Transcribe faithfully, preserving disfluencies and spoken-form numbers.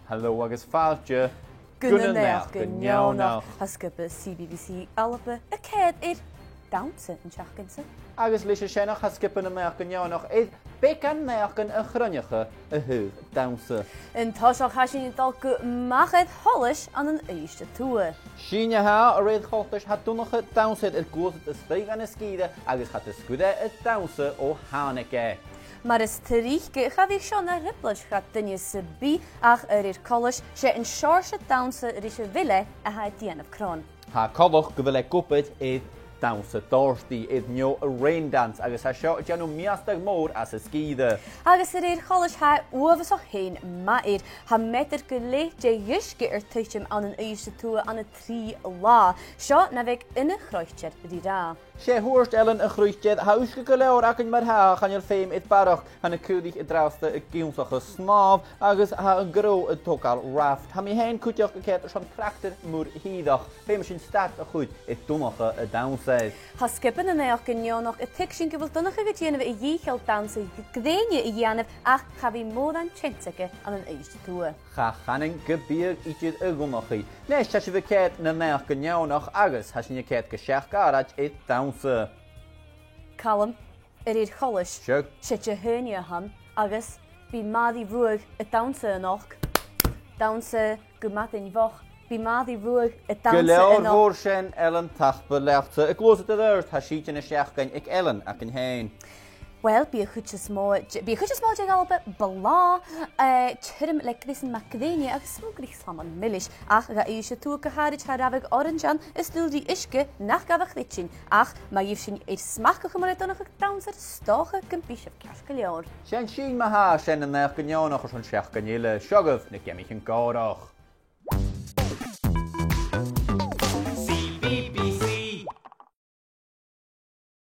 Halò agus fàilte gu na Naidheachdan Neònach. Tha sgioba C B B C Alba a' coimhead air dannsa an t-seachdain-sa. Agus leis a sin, tha sgioba na Naidheachdan Neònach air beagan naidheachdan a chruinneachadh a thaobh dannsa. An toiseach, tha sinn a' dol gu machair sholais ann an Uibhist a Tuath. Sin e, a rèir choltais, tha Donnchadh Dannsair air gluasad a-staigh dhan sgìre agus cha do sguir e an dannsa o thàinig e. Mar as trice, cha bhi seo na thrioblaidean do dhuine sam bith, ach a rèir choltais, 's e an seòrsa dannsa ris a bheil e a tha a' dèanamh cron. Tha e coltach gu bheil e ag obair air dannsa Dorothy, air neo a rain dance, agus tha seo a' dèanamh measgachadh mòr às an sgìre. Agus a rèir choltais, tha e uabhasach fhèin math air. Tha meatair gu leth de dh'uisge air tuiteam ann an Uibhist a Tuath ann an trì latha. Seo na bheag ionchroitear ri ràdh. 'S e a thuirt Ellen a' chroiteir, tha uisge gu leòr againn mar-thà, chan eil feum air barrachd, tha na caoraich an-dràsta ag ionnsachadh snàmh, agus tha an grèim a' togail raft. Tha mi fhèin cuideachd a' coimhead airson tractar mòr shìorach. Feumaidh sinn stad a chur air Donnchadh an dannsair. Tha sgioba na Naidheachdan Neònach a' tuigsinn gu bheil Donnchadh a' dèanamh a dhìcheall dannsa grèine a dhèanamh, ach cha bhi mòran teans aige ann an Uibhist a Tuath. Cha chanainn gum biodh idir a dh'ionnsachadh. A-nis, tha sibh a' coimhead na Naidheachdan Neònach agus tha sinn a' coimhead gu seachd àraid air dannsa. Calum, a rèir choltais, sure, 's e Dihaoine a th' ann, agus bidh Màiri Ruadh a' dannsa a-nochd. Dannsa gu madainn mhoch. Bidh Màiri Ruadh a' dannsa a-nochd. Gu leòr mhòr sin, Ellen, tapadh leatsa. A' gluasad air adhart, tha sìde na seachdain aig Ellen againn fhèin. Uill, bidh a' chuid as motha de, bidh a' chuid as motha de dh'Alba blàth, eh, tioram le greasan mac-gréine agus smùgradh slaman milis, ach dha Uibhist a Tuath gu h-àraid tha rabhadh orains ann is dual ri uisge nach gabh a chreidsinn, ach ma gheibh sinn air smachd a chumail air Donnchadh Dannsair, 's dòcha gum bi sibh ceart gu leòr. Sin sinn ma-thà, sin na Naidheachdan Neònach airson seachdain eile. Seo agaibh na geamaichean gòrach.